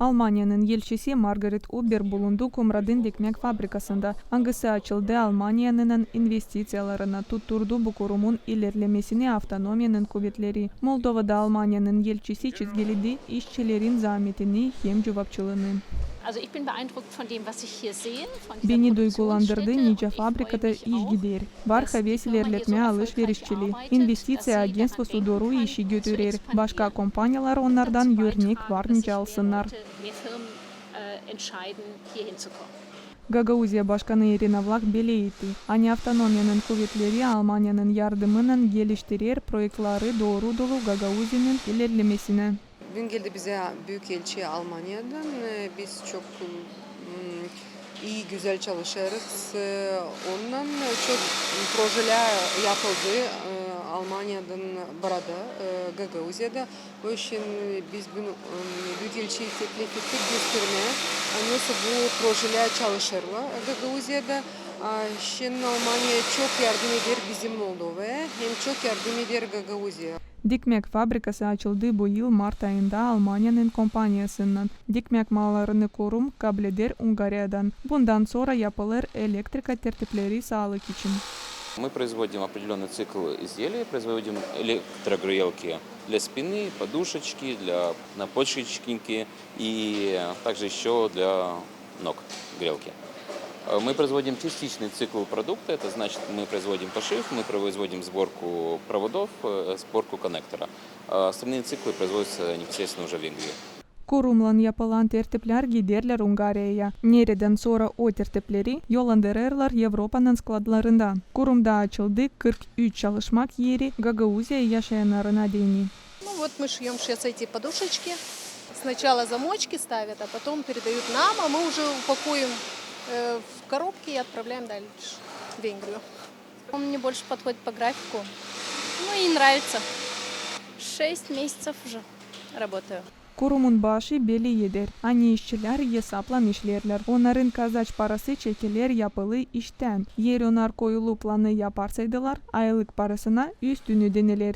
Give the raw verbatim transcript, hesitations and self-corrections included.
Almaniyanın elçisi Margaret Huber bulundu Komratın dikmäk fabrikasında, angısı açıldı Almaniyanın investiţiyalarına, tutturdu bu kurumun ilerlemesini avtonomiyanın kuvetleri. Moldovada Almaniyanın elçisi çizgiledi işçilerin zaametini hem cuvapçılıını. Also ich bin beeindruckt von dem, was ich hier sehe, von dieser Produktionsstätte und dieser Arbeit. Beni duygulandırdı nicä fabrikada iş gider. Var haves ilerletmää alış-verişçilii. İnvestiţiya agentstvosu dooru işi götürer. Başka kompaniyalar onnardan örnek varınca alsınnar. Gagauziya başkanı İrina Vlah belledi, ani avtonomiyanın kuvetleri Almaniyanın yardımınan geliştirer proektleri dooru dolu Gagauziyanın ilerlemesinä. Büün geldi bizä büük elçi Almaniyadan. E, biz çok, m, ii, gözäl çalışêrız. E, ondan çok projelär yapıldı, e, Almaniyadan burada, e, Gagauziyada. O işin biz büün, m, büük elçi teklif ettik göstermää, nasıl bu projelär çalışêrlar Gagauziyada. A, şindi Almaniya çok yardım eder bizim Moldovaya, hem çok yardım eder Gagauziyaya. Dikmäk fabrikası açıldı bu yıl mart ayında Almaniyanın kompaniyasınnan. Dikmäk mallarını kurum kableder Ungariyadan. Bundan sora yapılêr elektrika tertipleri saalık için. Мы производим определённый цикл изделий, производим электрогрелки для спины, подушечки, для, на подшипники и также ещё для ног грелки. Э, мы производим частичный цикл продукта, это значит, мы производим пошив, мы производим сборку проводов, э, сборку коннектора. А остальные циклы производятся непосредственно уже в Венгрии. Kurumnan yapılan tertiplär giderlär Ungariyaya, neredän sora o tertipleri yollandırêrlar Evropanın skladlarında. Kurumda açıldı kırk üç çalışmak eri Gagauziyada yaşayannarına deyni. Ну вот мы шьём сейчас эти подушечки. Сначала замочки ставят, а потом передают нам, а мы уже упакуем, э, в коробки и отправляем дальше в Венгрию. Он мне больше подходит по графику. Ну и нравится. Шесть месяцев уже работаю. Kurumun başı belli eder, ani işçilär esaplan işleerlär. Onnarın kazaç parası çekiler yapılı iştän. Eer onnar koyulu planı yaparsaydılar, aylık parasına üstünü deneler.